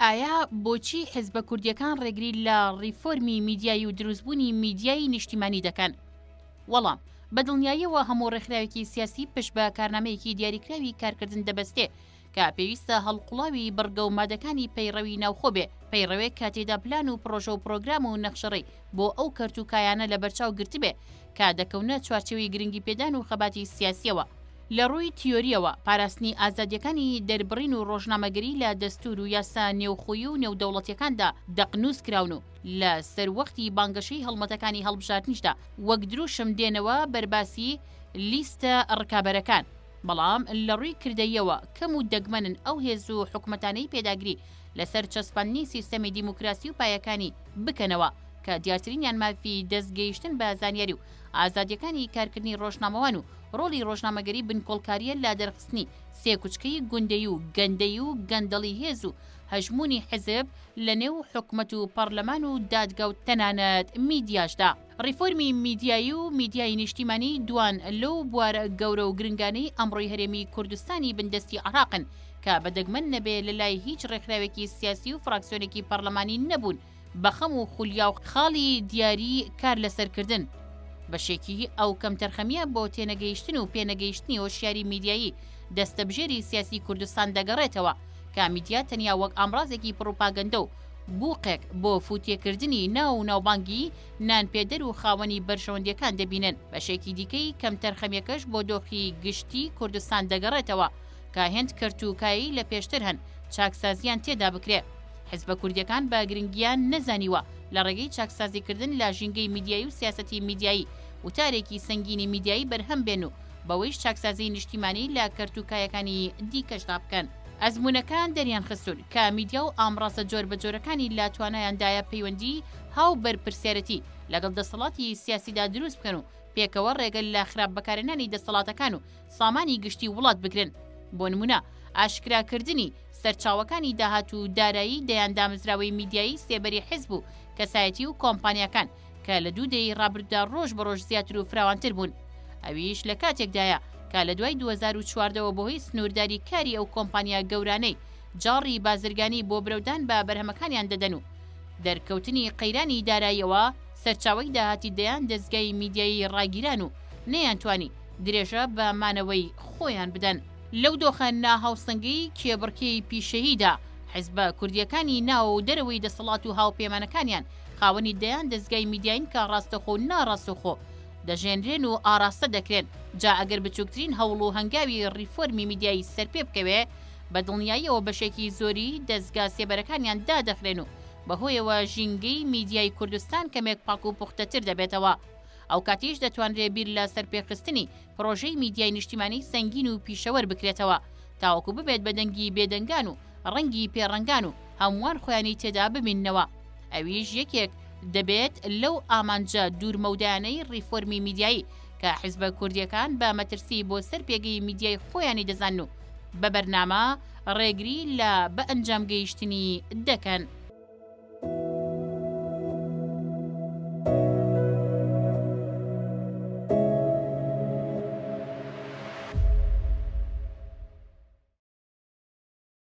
ئایا بۆچی حزبە کوردیەکان ڕێگری لە ڕیفۆرمی میدیایی و دروستبوونی میدیای نیشتیمانی دەکەن؟ وەڵام، بە دڵنیاییەوە هەموو ڕێکخراوێکی سیاسی پشت بە کارنامەیەکی دیاریکراوی کارکردن دەبەستێ کە پێویستە هەڵقوڵاوی بڕگە و مادەکانی پەیڕەوی ناوخۆ بێ، پەیڕەوێک کە تێدا پلان و پڕۆژە و پڕۆگرام و نەخشەڕێی بۆ ئەو کەرت و کایانە لەبەرچاو گرتبێ کە دەکەونە چوارچێوەی گرنگیپێدان و خەباتی سیاسییەوە. لە ڕووی تیۆرییەوە، پاراستنی ئازادییەکانی دەربڕین و ڕۆژنامەگەری لە دەستوور و یاسا نێوخۆیی و نێودەوڵەتییەکاندا دەقنووس کراون و لە سەروەختی بانگەشەی هەڵمەتەکانی هەڵبژاردنیشدا وەک دروشم دێنەوە بەرباسی لیستە ڕکابەرەکان. بەڵام لە ڕووی کردەییەوە کەم و دەگمەنن ئەو هێز و حکومەتانەی پێداگری لەسەر چەسپاندنی سیستەمی دیموکراسی و پایەکانی بکەنەوە کە دیارترینیان مافی دەست گەیشتن بە زانیاری و ئازادیەکانی کارکردنی ڕۆژنامەوان و ڕۆڵی ڕۆژنامەگەری بنکۆڵکاریە لە دەرخستنی سێکوچکەی گوندەی و گەندەی و گەندەڵی هێز و هەژموونی حزب لە نێو حکومەت و پەڕلەمان و دادگا و تەنانەت میدیاشدا. ڕیفۆرمی میدیایی و میدیای نیشتیمانی دوان لەو بوارە گەورە و گرنگانەی ئەمڕۆی هەرێمی کوردستانی بندەستی عێراقن کە بە دەگمەن نەبێ لە لای هیچ ڕێکخراوێکی سیاسی و فراکسیۆنێکی پەڕلەمانی نەبوون بە خەم و خولیا و خاڵی دیاری کار لەسەر کردن. بەشێکی ئەو کەمتەرخەمییە بۆ تێنەگەیشتن و پێنەگەیشتنی هۆشیاری میدیایی دەستەبژێری سیاسی کوردستان دەگەڕێتەوە کە میدیا تەنیا وەک ئامڕازێکی پڕوپاگەندە و بوقێک بۆ فوتێکردنی ناو و ناوبانگی نانپێدەر و خاوەنی بەرژەوەندیەکان دەبینن، بەشێکی دیکەی کەمتەرخەمیەکەش بۆ دۆخی گشتی کوردستان دەگەڕێتەوە کە هێند کەرت و کایەی لە پێشتر هەن چاکسازیان تێدا بکرێ. حزبە کوردیەکان بە گرنگیان نەزانیوە لە ڕێگەی چاکسازیکردن لە ژینگەی میدیایی و سیاسەتی میدیایی وتارێکی سەنگینی میدیایی بەرهەم بێن و بەوەیش چاکسازیی نیشتیمانی لە کەرت و کایەکانی دیکەشدا بکەن. ئەزموونەکان دەریانخستوون کە میدیا و ئامڕازە جۆربەجۆرەکانی لە توانایاندایە پەیوەندیی هاو بەرپرسیارێتی لەگەڵ دەسەڵاتی سیاسیدا دروست بکەن و پێکەوە ڕێگە لە خراپ بەکارهێنانی دەسەڵاتەکان و سامانی گشتی وڵات بگرن. بۆ نموونە ئاشکراکردنی سەرچاوەکانی داهات و دارایی دەیان دامەزراوەی میدیایی سێبەری حزب و کەسایەتی و کۆمپانیاکان کە لە دوو دەیەی ڕابردوودا ڕۆژ بە ڕۆژ زیاتر و فراوانتر بوون. ئەویش لە کاتێکدایە کە لە دوای 2014 وە بەهۆی سنوورداری کاری ئەو کۆمپانیا گەورانەی جاڕی بازرگانی بۆ برەودان بە بەرهەمەکانیان دەدەن و دەرکەوتنی قەیرانی داراییەوە سەرچاوەی داهاتی دەیان دەزگای میدیایی ڕاگیران و نەیانتوانی درێژە بە مانەوەی خۆیان بدەن. لەو دۆخە ناهاوسەنگەی کێبڕکێی پیشەییدا حزبە کوردییەکانی ناوە و دەرەوەی دەسەڵات و هاوپەیمانەکانیان خاوەنی دەیان دەزگای میدیایین کە ڕاستەخۆ و ناڕاستەوخۆ دەژێنرێن و ئاڕاستە دەکرێن، جا ئەگەر بچووکترین هەوڵ و هەنگاوی ڕیفۆرمی میدیایی سەرپێ بکەوێ بە دڵنیاییەوە بەشێکی زۆری دەزگا سێبەرەکانیان دادەخرێن و بەهۆیەوە ژینگەی میدیای کوردستان کەمێک پاک و پوختەتر دەبێتەوە. ئەوکاتیش دەتوانرێ بیر لە سەرپێخستنی پڕۆژەی میدیای نیشتیمانی سەنگین و پیشەوەر بکرێتەوە تاوەکو ببێت بە دەنگی بێدەنگان و ڕەنگی پێڕەنگان و هەمووان خۆیانی تێدا ببیننەوە ئەویش یەکێک دەبێت لەو ئامانجە دوورمەودایانەی ڕیفۆرمی میدیایی کە حزبە کوردیەکان بە مەترسی بۆ سەر پێگەی میدیای خۆیانی دەزانن و بە بەرنامە ڕێگری لە بە ئەنجام گەیشتنی دەکەن.